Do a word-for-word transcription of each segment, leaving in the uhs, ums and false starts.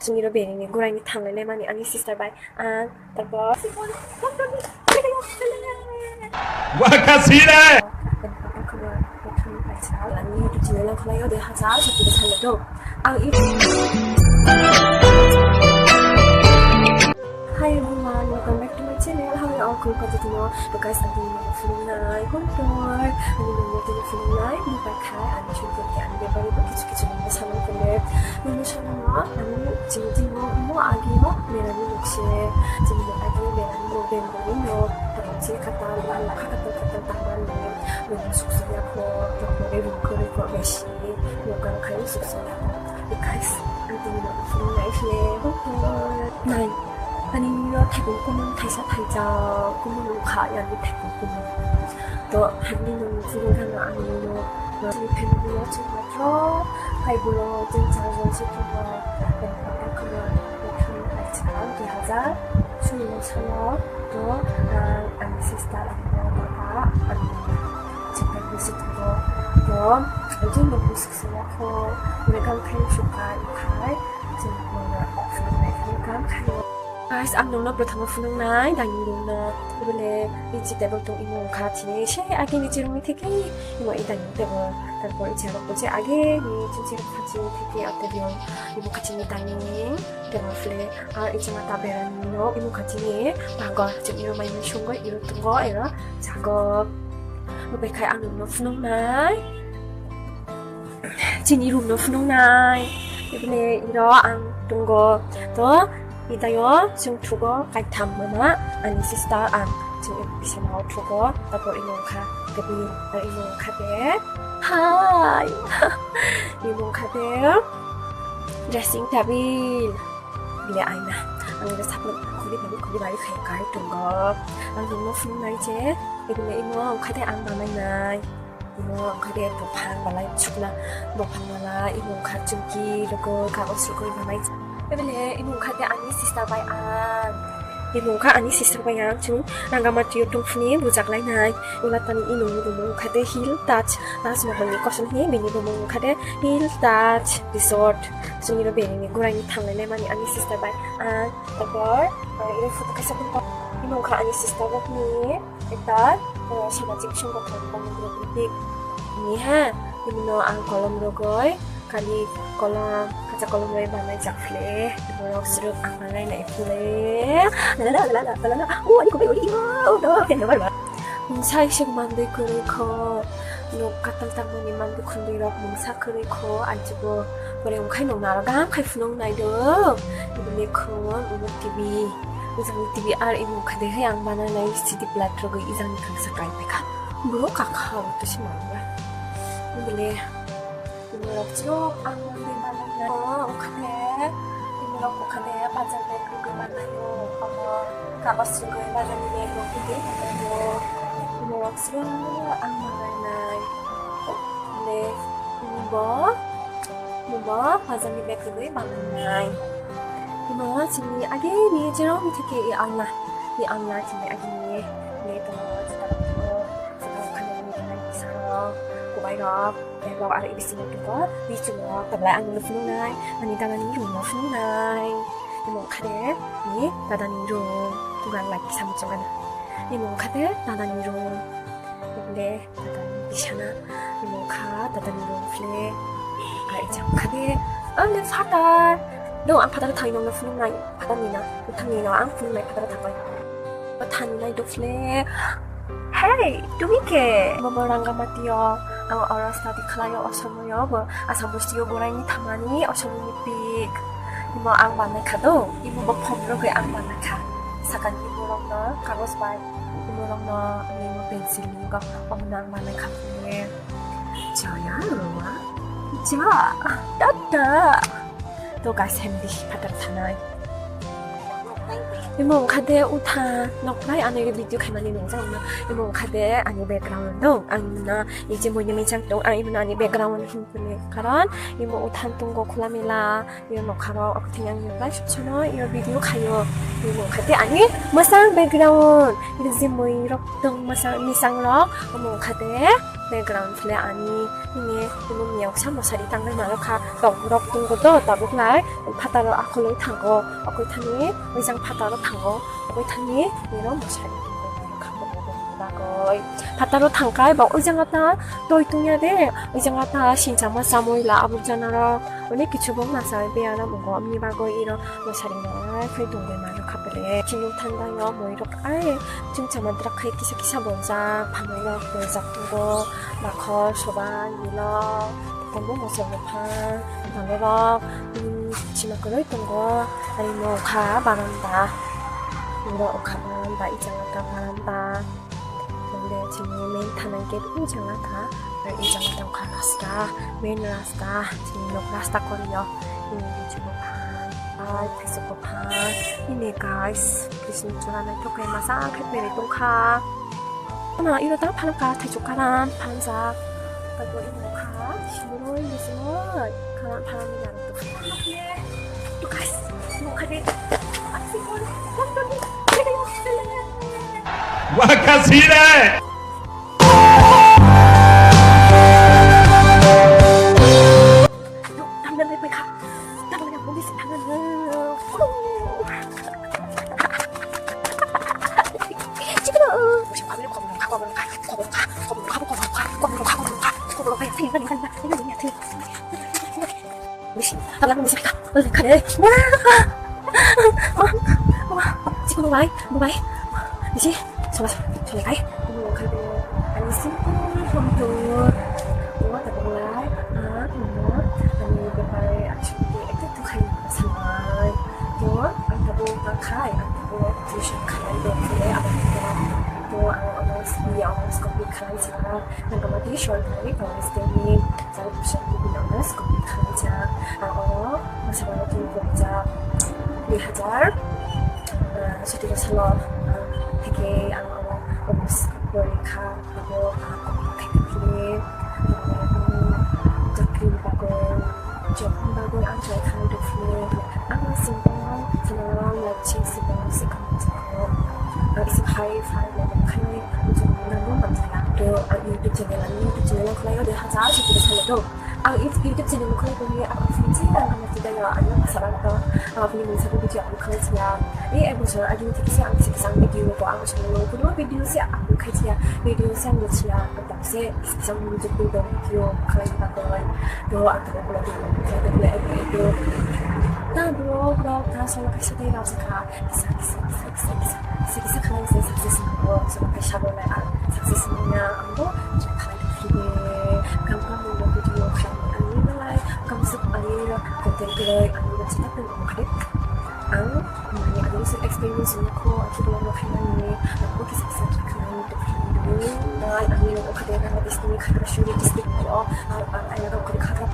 Chini ro bini ni gurai ni thanglai le mani ani sister bai ang tarpor. Wakasire. Ani YouTube channel ang khlai o de hajar sotri bwsai le do. Ang i Hi everyone, welcome back to my channel. How are you all? Kung kajatino, to guys, ang tini nang phunung nai, huntor, ang tini nang phunung nai, ni pakai, ang chuntur ke, ang bebari ko kichu kichu nang sama kene. Nang sama, ang chini timo, mo agi mo, merani nukse, chini mo agi, merani mo, bembari mo, takam chini kata, mo kata, kata, kata, taman mo, mo suksu ya ko, to mo, mo kore ko, besi. Nokang khai suksa. Guys, ang tini nokang phunung nai phle. Nai. Ani no thaipung kumun thaisa thaijak kumun wngkha ani thaipung kumun. To hamni nung phunung khana ani no. Ani family no chwng matro. Hai bulo chwng charjon se thuma. Ang khana nokang khai suksa. Dui hajar sulo salo. To, ah, ani sister, ani mama, ani chikon bisi tongo. To, ang chini nokni suksa yakho, mane gam khai suka ikhai, chini mama, phunung nai phunung gam khai. Guys, ang nokno prothamo phunung nai, dining room no. Ibole, ichi table tong imo wngkha chini, se age ni chirung ni theke, imo i dining table. Tarpor ichi arok bo je age ni chini chirung kha chini theke, a table, imo kha chini dining. Temo phle, ah, ichima ta berani no, imo kha chini, bago, chini iro mai sunggo, iro tungo, iro jago. Bo bekhai ang no phunung nai. Chini room no phunung nai. Ibne iro ang tungo. To, itayo, sung thugo, kai tham mama, ani sister ang, chini iro bisana o thugo, tapo imo kha, tebil, imo kha te. Hi! Imo kha te. Dressing table. Bile aina. Ang iro sakno khuli bari khuli bari khai kai tongo. Ang imo phunung nai je. Ibile imo ang khade ang banai nai. Imo ang khade buphang balai chukna. Buphang mala imo ang kha chumki rogoi kagoj rogoi banai. Ibile imo ang khade ani sister bai ang. Imo ang kha ani sister bai ang chung. Rangamati o tongphuni bujak lai nai. Ulatani imo ni bumung ang khade Hill Taj. Taj Mahal ni kosom hi bini bumung ang khade Hill Taj Resort. Chini ro bini ni gurai ni thanglai le mani ani sister bai. Ang, tarpor, ah, iro photo kaisa photo. Imo wngkha ani sister rok ni ekta, ah, samajik songgothon Kolom rok ni pik. Ni ha, imo no ang kolom rogoi, kali kolom, kacha kolom roi banai jak phle. Borok srok ang banai nai phle. La la la la la la la. Oh, ani kubai ori imo. Oh, no, kendo bar bar. Mungsa isik mandui kwrwi kho, nok katal tangmani mandui khundui rok mungsa kwrwi kho, aichibo pore wngkhai nokna aro gam khai phunung nai do. Ibini khon ulo T V, ujang T V ar imo khade hai ang bana nai C D plat rogwi ijang ni khangsa kai pekha. Bro kakha o to si mangya. Ibile Imorok chwrwk ang mwnwi manwi o, wngkha khe imorok wngkha khe bazar bag rwgwi manlaio, omo kagoj rwgwi bazarni bag rok rwgwi manlaio. Imorok chwrwk ang manlainai. Hwnwi bo, bo bazarni bag rwgwi manlainai. Imo chini agini chwrwkni theke i alna, i alna chini agini, i tongo, chwrwk tongo, chwrwk khanani, chwrwk kubai rok. Bag rok aro bisingo tongo, bisingo tonglai ang nini phunuknai, ani dadani room no phunuknai. Imo wngkha de ni dadani room, tongo ang light kisa muchungano. Imo wngkha de dadani room, imo de dadani bisana, imo wngkha dadani room phle. Aro ijang wngkha de, o le phatar, no ang phatar thangwi nokno phunuknai. Phatarni na, bwthangni no ang phunuknai phataro thangbai. Bwthangni nai dophle. Hey, tumi khe? Bobo Rangamati o, ang oro study khlaio, o somoyo bo Assam bosti o boraini thamani, o somoyni pik. Imo ang banai kha do, imo bo phone rogwi ang banai kha. Sakani imo rokno kagoj bai, imo rokno imo pencil ni go, omono ang banai kha phunuknai. Jaya rwa, ja, tata. To guys, hemdi phatar thanai. Imo wngkha de utha nokrai ani video khaimani nungjak na. Imo wngkha de ani background dong. Ang na ije moini michang tong. Ang imo ani background hinkhe karon imo uthan tongo khula mela. Imo nokha rok ako thing ang nokrai suksono imo video khayo. Imo wngkha de ani mwsang background. Imo je moi rok tong mwsang misang rok. Imo wngkha de Background le ani ini ini miyok sa mosari tangwi mano kha. Tong rok tung do tabuk lai phataro akhulwi thango. Okoi thani wijang phataro thango. Okoi thani iro mosari tungwi mano kha bagwi. Phataro thangkai ba wijang ata toi tungya de. Wijang ata sinchama chamui la aburjana rok. Oni kichu bok masa be ana mungo amni bagwi iro mosari nai khai tongwi mano kha pele. Chini thanda yo moi rok ai chwng chama drak khai kisa kisa bonjak phamai rok bonjak tongo bakhor sobai milo tongo moso buphang mano rok chima kwrwi tongo. Ari no kha baranda oro kha baranda ijang kha baranda. Ande chini main thanai gate ujang kha. Ijang tong kha rasta, main rasta, chini nok rasta korio. Ini chini buphang, ai thaichuk buphang. Ini guys, Krishna chura naithok khe masa khe berwi tong kha. Ano iro ta phalka thaichuk karam phanjak. Tabo imo kha, simroi misroi karam phalani narok tong kha. Guys, mo kha de. Wakasire. Wah, wah, wah, siko bai, bai. Bisi, sola, sola bai. Ani simple home tour. Mo ta bai, ah, mo, ani bai, actually, ekta tu khai samai. Mo, ang tabo ta khai, ang tabo tuition khai, do khai, ang tabo, mo, ang honors, B A honors complete khai sa. Nang kama tuition khai, college tei ni. Sari puisa ni bini honors complete khlaijak. Ang oro masa mano tini borjak dui hazar, ah, sotero salo, ah, theke ang oro honors porikha, abo, ah, complete khaikha phire, ah, chakri ni bagwi, job ni bagwi ang try khlai tong phire. Ang simple, simple life se simple se khamjak. Ang isi phai phai le khai, ang jong nangno manjala. To ang YouTube channel, ang YouTube channel ang khlai o dui hazar sotero salo to. Ang it-, YouTube channel ang khlai tongwi ang phini je ang kama tida ya, ang bwsa rang to. Ang phini mungsa video ang khlai siya. E ek bosor agini thik se ang sik sang video ko ang channel ang kuno video se ang khai siya. Video se ang siya. Ang tam se sik sang video ko video khlai ba ko. To ang to ko video ko video video. Ta bro, bro, ta sala kaisa dei rajaka. Kisa, kisa, kisa, kisa, kisa, kisa, kisa khlai se success wngkha, o, sono kaisa bo lai ang success wngya, ang bo try khlai khe, kam kam bo video khlai, ang ni malai, kam suk ani content kwrwi, ang ni chita pun wngkha de. Ang, mani, ang ni experience wngkha, ang khe bo khainani, ang bo kisa kisa khlai, ang ni wngkha de, Bangladesh ni Khagrasuri district o, ang, ang, ang, ang, ang,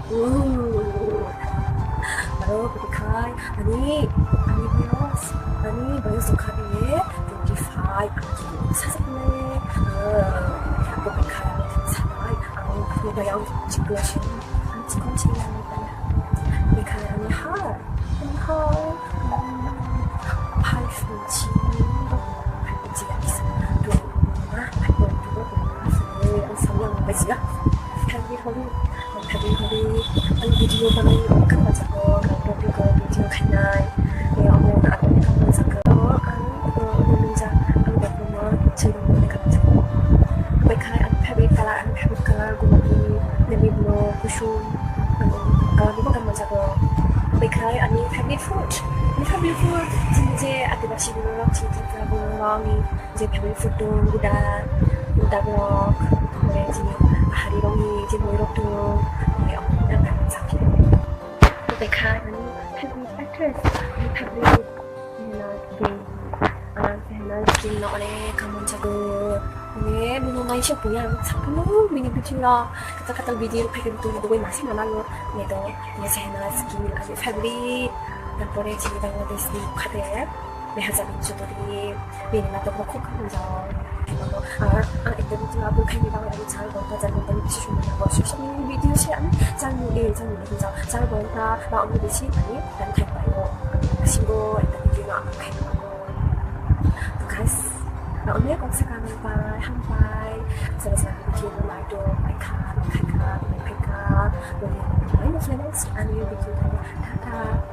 Aro, bwkha khai, ani, ani boyos, ani boyos wngkha bini twenty five, ani sajaknai, ah, bwkha khai, ani sanai, ang, ani boyos chiklo se, ang chikon se, ani boyos. Bwkha khai, ani ha, ani ha, um, five inch, five inch, ani sa, dua, dua, dua, dua, dua, dua, dua, ang samya ang bajiga. Kami, kami. Ang video banai wngkha bachago, ang topic o video khainai. Omo ang wngkha bachago. Ang, uh, omo nungjak ang dopoma chwng wngkha bachago. Bai khai ang favorite color, ang favorite color gulapi, navy blue, kusum, ang color ni wngkha bachago. Bai khai ani favorite food, ani favorite food chini je Adivasi borok, chini Tripura borok ni je favorite food tong, guda, guda borok, tei chini ahari rokni je moi rok tong, tei omo nang kha sakhe. Tei kha ani favorite actress, ani favorite Sehna Singh. Ah, Sehna Singh no onek kha manjago. Mane bini naisok ya, saphano bini video no, katal katal video phai khe tong dugui masi mano. Mane to, mane Sehna Singh ani favorite. Tarpore chini Bangladesh ni khade. Meherzabi Choudhury, bini natok rok khub hamjao. Ang, ang ekta video upload khaini bagwi ang char ghonta, char ghonta ni bisi somoi nango. Social media video se ang char minute, eh, char minute hinjao. Char ghonta ba omo bisi ani time khai paio. Bisingo ekta video no upload khaini nango. To guys, ba onek kok sa kanang pai, hampai. Sara sara video no like Phaikha, phaikha, phaikha. Ani video tata.